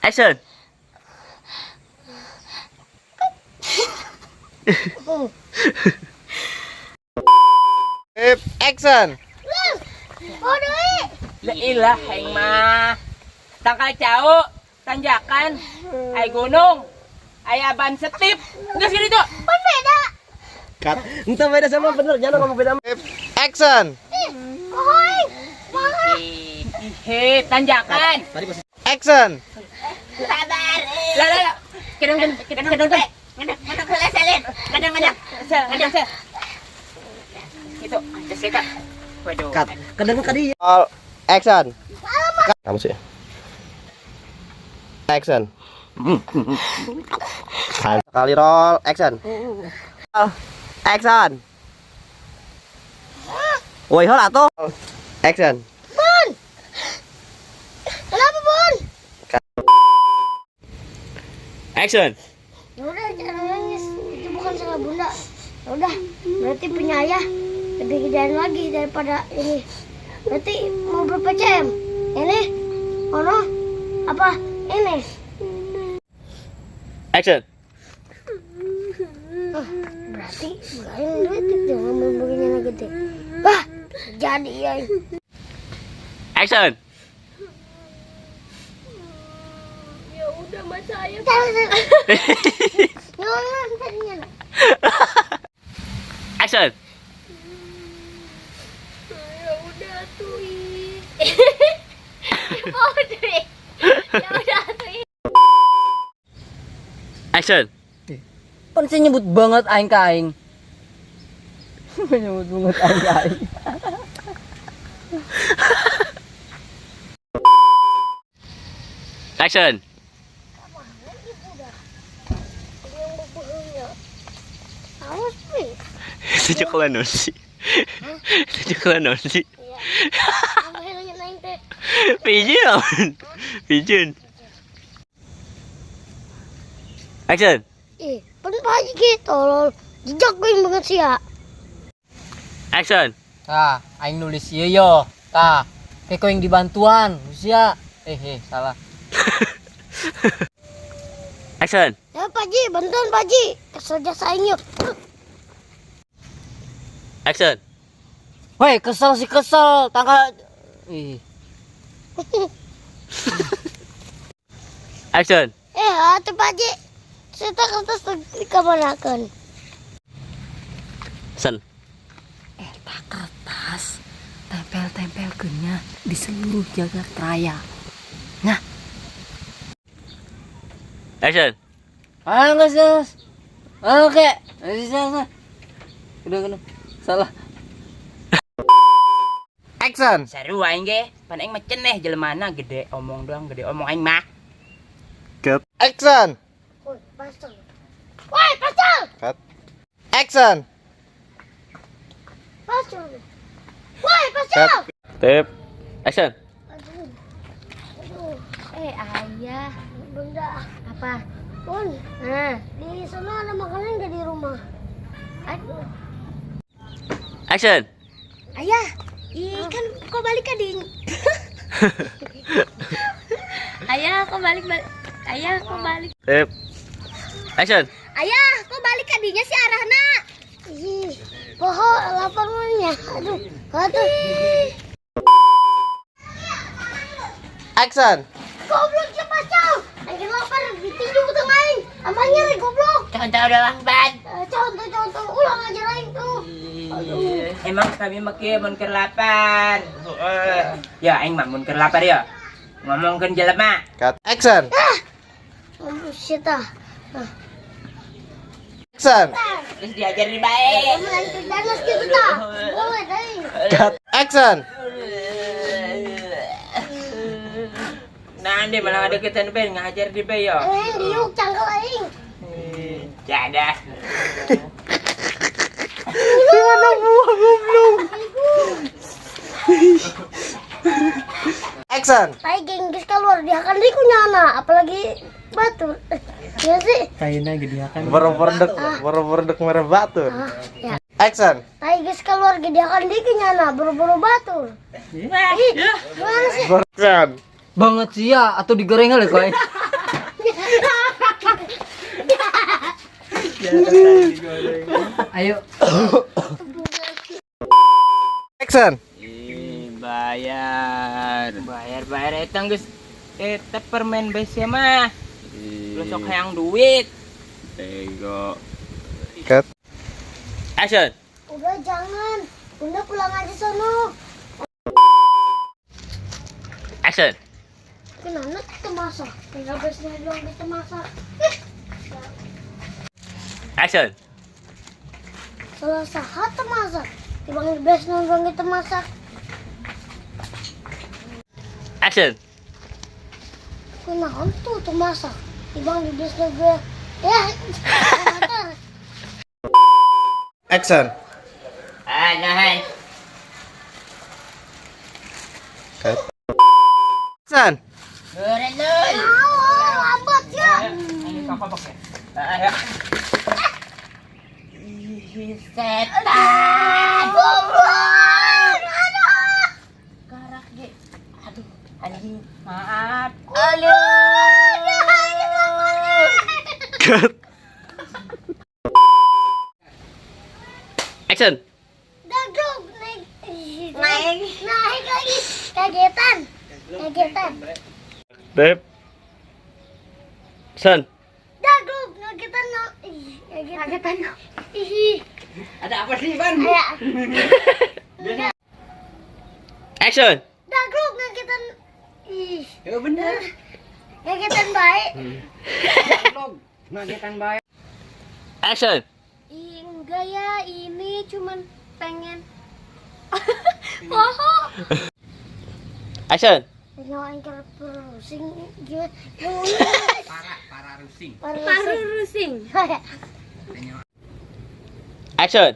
Action. Tip, action. Oh, deui. La ilah aing mah. Tangkal cau, tanjakan, ay gunung, ay ban setip. Geus gitu. Pan beda. Cut. Entah beda sama bener, jangan ngomong beda. Tip, action. Ih, oh, mana? Ihe, tanjakan. Tadi pas Action. Sabar. Lah lah lah. Kedang kedang kedang kedang. Kadang kadang salin. Kadang kadang. Kadang sel. Gitu, Jessica. Waduh. cut. Kadang kadi. All action. Kamu sih. Action. Kali roll action. Roll, action. Woi, heula atuh. Action. Bun. Kenapa, Bun? Action. Ya udah, jangan nangis. Itu bukan salah Bunda. Ya udah, berarti punya ayah lebih gedean lagi daripada ini. Berarti mau berapa cm? Ini, ono, apa? Ini. Action. Ah, berarti lain duit itu ngambil begini gede. Wah, jadi ya. Action. Ya udah mas saya. Jangan tadinya. Action. Ya udah tuh. Oh, deh. Ya udah tuh. Action. Pan sih nyebut banget aing ka aing. Nyebut banget aing ka aing. Action. Yang bobohnya. Awas, Pi. Itu coklat non sih. Itu coklat non sih. Iya. Apa hilangnya aing teh? Pigeon. Pigeon. Action. Ih, pan pagi gitu, tolol. Jejak gue banget sih ya. Action. Tah, aing nulis ieu yo. Tah, keko yang dibantuan, usia. Eh, eh, salah. Action. Ya Pak Ji, bantuan Pak Ji. Kesel jasa aing yuk. Action. Woi, kesel sih kesel, tanggal ih. Action. Eh, atuh Pak Ji. Saya kertas dikamanakeun. Sen. Eta kertas tempel-tempelkeunnya di seluruh jagat raya. Nah, Action. ah enggak sih. Oke, bisa. Udah kena. Salah. Action. Seru aing ge, pan aing mah ceneh jelemana gede omong doang, gede omong aing mah. Cut. Action. Woi, pasal. Woi, pasal. Cut. Action. Pasal. Woi, pasal. Tip. Action. Aduh. Aduh. Eh, ayah, bunda. Apa? Bun, nah, di sana ada makanan nggak di rumah? Aduh. Action. Ayah, ih kan kok balik ke di Ayah, kok balik, balik Ayah, kok balik Tip. Action. Ayah, kok balik ke dinya sih arahna? Ih, poho lapar nya. Aduh, aduh. Action. Goblok siapa cau? Aing lapar ditinju ke tengah aing. Amanya re goblok. Contoh doang, Ban. Eh, Contoh contoh ulang aja aing tuh. Aduh. Emang kami mah kieu mun keur lapar. Heeh. Ya aing mah mun keur lapar ya. Ngomongkeun jelema. Cut. Action. Mampus ah. Action. Terus diajar di bae. Kamu aing danas gitu tah. Boleh aing. Cut. Action. Nah, dia malah ada ketan ben ngajar di bae ya. Aing diuk cangkel aing. Jadah. Gimana buah goblok. Action. Tai geng geus keluar dia kan di kunyana apalagi batur. Ya sih. Kaina gede akan. Boro-boro boro-boro merah batur. Ah, ya. Action. Tai geus keluar gede akan di kunyana boro-boro batur. Ih, gimana sih? Action. Banget sih ya atau digoreng kali kau. Ayo. Action. Ih, bayar. Bayar bayar eta geus eta permen base mah. Lu sok hayang duit. Bego. Cut. Action. Udah jangan. Bunda pulang aja sono. Action. Kenapa kita masak? Tinggal besnya doang kita masak. Action. Salah sahat masak. Dibanding besnya doang kita masak. Action. Kunaon tuh masak. Dibanding besnya gue. Ya. Action. Ah, nah. Hai. Cut. Action. Berenun. Oh, lambat ya. Ayo kakak pakai. Ayo. Ih, setan. Goblok. Aduh. Karak ge. Aduh, anjing. Maaf. Aduh. Cut. Action. Gaglok naik. Naik. Naik lagi. Kagetan. Kagetan. Tep. Action. Gaglok kagetan. Kagetan. Ih. Ada apa sih, Ban? Ayo. Action. Daglok kagetan. Ih. Ya bener. Kagetan baik. Magetan bae. Action. Ih, enggak ya, ini cuman pengen Poho. Action. Nyawain kerupuk gimana? Para rusing. Paru rusing. Action.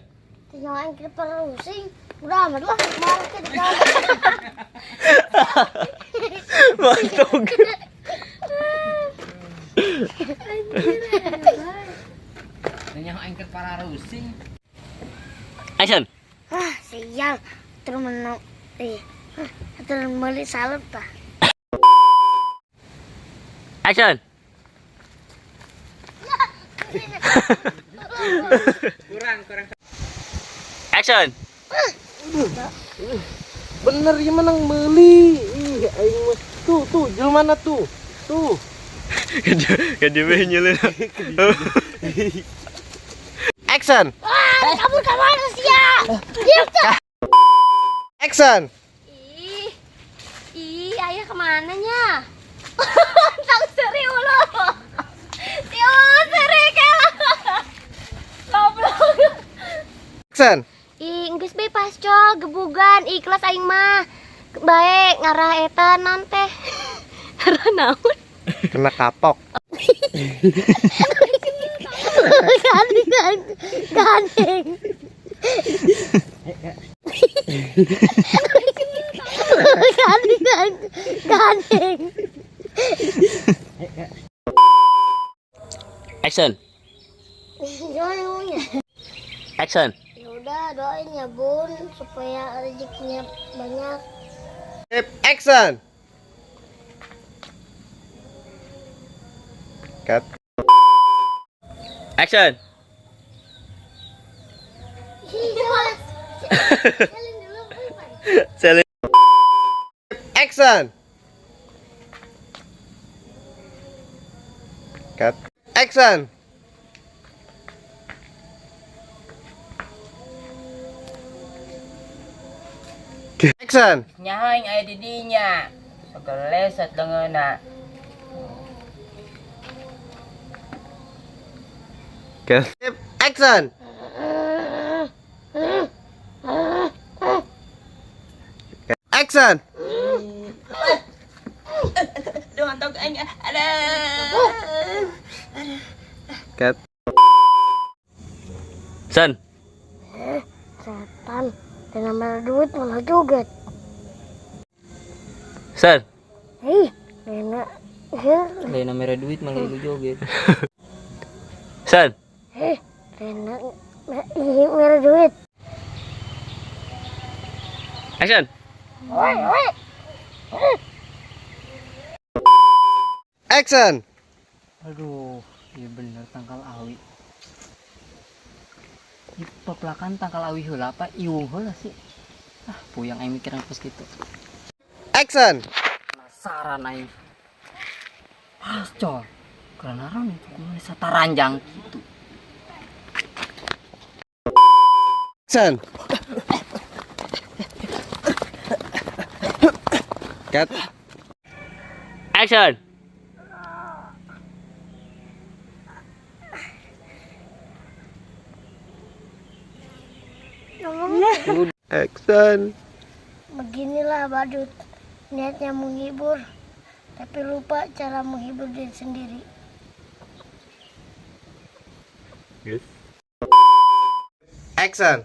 Nyawain kerupuk rusing. Udah amat lah, malah ke dalam. Mantog. Nanya aing keur para rusing. Action. Ah, sial. Terus menang. Eh, terus beli salad pak. Action. Kurang, kurang. Action. Bener ya menang beli. Ih, aing mah. Tuh, tuh, jelema mana tuh? Tuh. Kejebeh nyelin. Action. Ah, kabur ke mana sih ya? Diam tuh. Action. Ih, ih, ayah kemana nya? Tang seri ulo. Si ulo seri kela. Goblok. Action. Ih, geus be pascol gebugan ikhlas aing mah. Bae ngarah eta non teh. Ngarah naon? Kena kapok. Gandeng, gandeng. Gandeng, gandeng. Action. Gimana ngomongnya? Action. Ya udah doain ya bun supaya rezekinya banyak. Action. Cut. Action. Selin dulu, Bun. Selin. Action. Cut. Action. Action. Nyaho aing aya di dinya. Sagaleset leungeunna. Cut. Action. Action. Duh, antok aing. Aduh. Cut. San. Setan, dengan mana duit malah joget. San. Hei, nenek, hei, Lain merah duit malah ilu joget. San. hei, nenek, ih, merah duit. Action. Action. Aduh, iya bener tangkal awi. Di pepelakan tangkal awi heula apa iwung heula sih? Ah, puyang aing mikiran kos kitu. Action. Penasaran aing. Pascol. Karena naon itu kumaha sataranjang gitu. Action. Cut. Action. Ngomong Action. beginilah badut. Niatnya menghibur, tapi lupa cara menghibur diri sendiri. Yes. Action.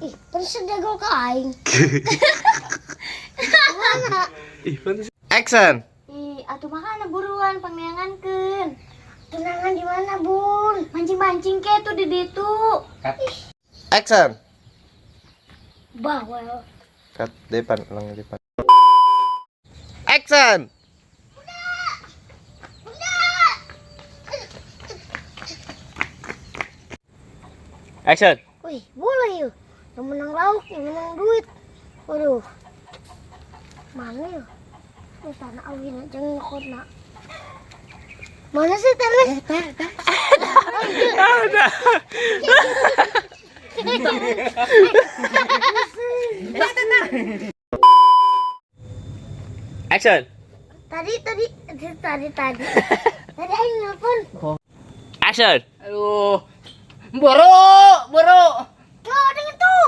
Ih, terus jago ke aing. Mana? Action. Ih, atuh makana buruan pangneangankeun. Tunangan di mana, Bun? Mancing-mancing ke tuh di ditu. Action. Bawel. Cut depan, ulang depan. Action. Action. Wih, boleh yuk. Yang menang lauk, yang menang duit. Waduh. Mana yuk? Lu tanah awin aja ngekot nak. Mana sih teles? Action. Tadi, tadi, tadi, tadi, tadi. Tadi aing nelpon. Action. Aduh. Boro, boro. Tuh, denger tuh.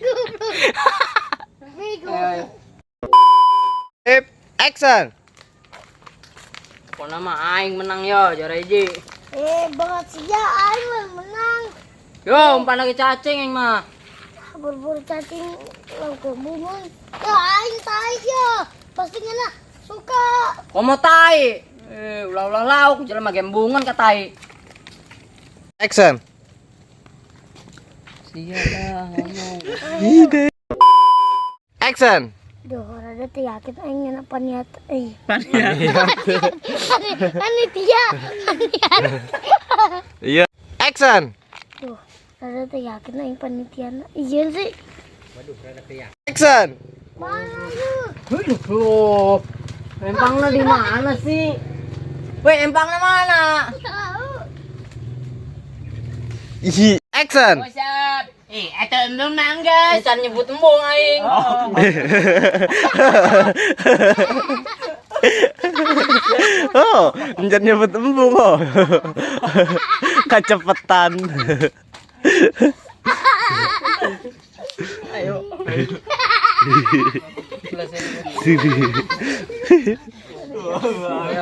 Goblok. Bego. Sip. Action. Pokona mah aing menang yo, juara hiji. Eh, banget sih ya, aing mah menang. Yo, umpan lagi cacing aing mah. Buru-buru cacing langsung bungun. Ya, aing tai ya. Pasti ngena suka. Komo tai. Eh, ulah-ulah lauk jelema gembungan ka tai. Action. Sia lah ngomong. Action. Duh, rada teu yakin aing ngena paniat euy. Paniat. Panitia. Paniat. Iya. Action. Duh, rada teu yakin aing panitiana. Iya sih. Action. Mana yuk? Aduh. Empangnya di mana sih? Weh, empangnya mana? Tahu. Ih. Action. Eh, atau embung mangga. Bisa nyebut embung aing. Oh, encan nyebut embung oh. Kecepetan. Ayo. Ayo,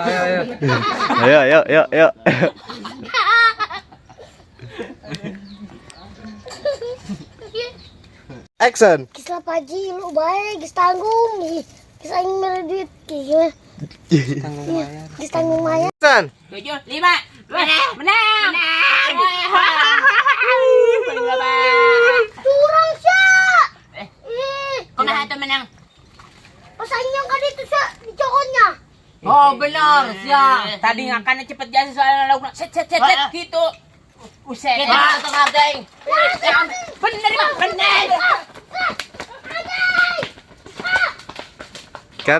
ayo, ayo. Ayo, ayo, ayo, ayo. Action. Geus lah Paji, lu bae geus tanggung. Ih, geus aing mere duit kieu. Tanggung bayar. Geus tanggung maya. Action. 7, 5, menang, menang, menang. Paling lama. Curang sia. Ih, Kumaha tuh menang? pas aing yang kali itu sia dicokotnya. Oh benar, siap. Tadi ngakannya cepet jasa soalnya laukna set set set set gitu. Uset. Wah, tengah aing. Lah,